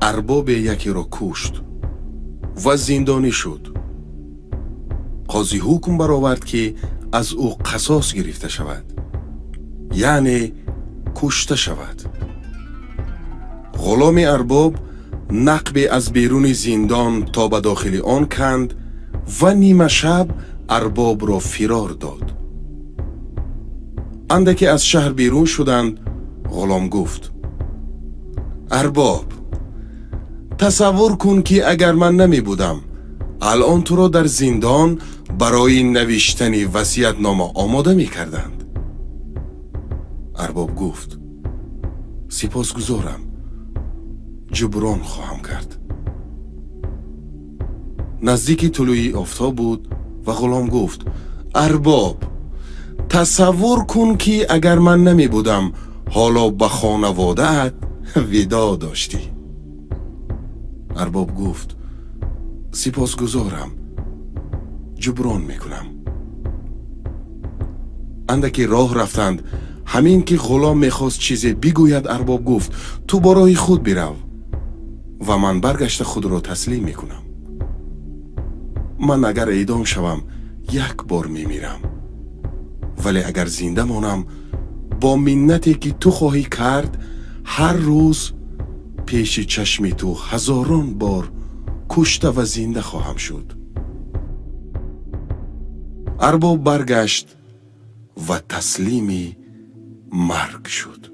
Арбобе якеро кушт ва зиндонӣ шуд. Қозӣ ҳукм баровард, ки аз ӯ қасос гирифта шавад, яъне кушта шавад. Ғуломи арбоб нақбе аз беруни зиндон то ба дохили он канд ва нимашаб арбобро фирор дод. Андаке аз шаҳр берун шуданд, ғулом гуфт: «Арбоб, тасаввур кун, ки агар ман намебудам, алон туро дар зиндон барои навиштани васиятнома омода мекарданд». Арбоб гуфт: «Сипосгузорам, ҷуброн хоҳам кард». Наздики тулӯи офтоб буд ва ғулом гуфт: «Арбоб, тасаввур кун, ки агар ман намебудам, ҳоло ба хонаводаат видоъ доштӣ». Арбоб гуфт: «Сипосгузорам, ҷуброн мекунам». Андаке роҳ рафтанд, ҳамин ки ғулом мехост чизе бигӯяд, арбоб гуфт: «Ту бо роҳи худ бирав ва ман баргашта худро таслим мекунам. Ман агар эъдом шавам, як бор мемирам, вале агар зинда монам, бо миннате, ки ту хоҳӣ кард, ҳар рӯз пеши чашми ту ҳазорон бор кушта ва зинда хоҳам шуд». Арбоб баргашт ва таслими марг шуд.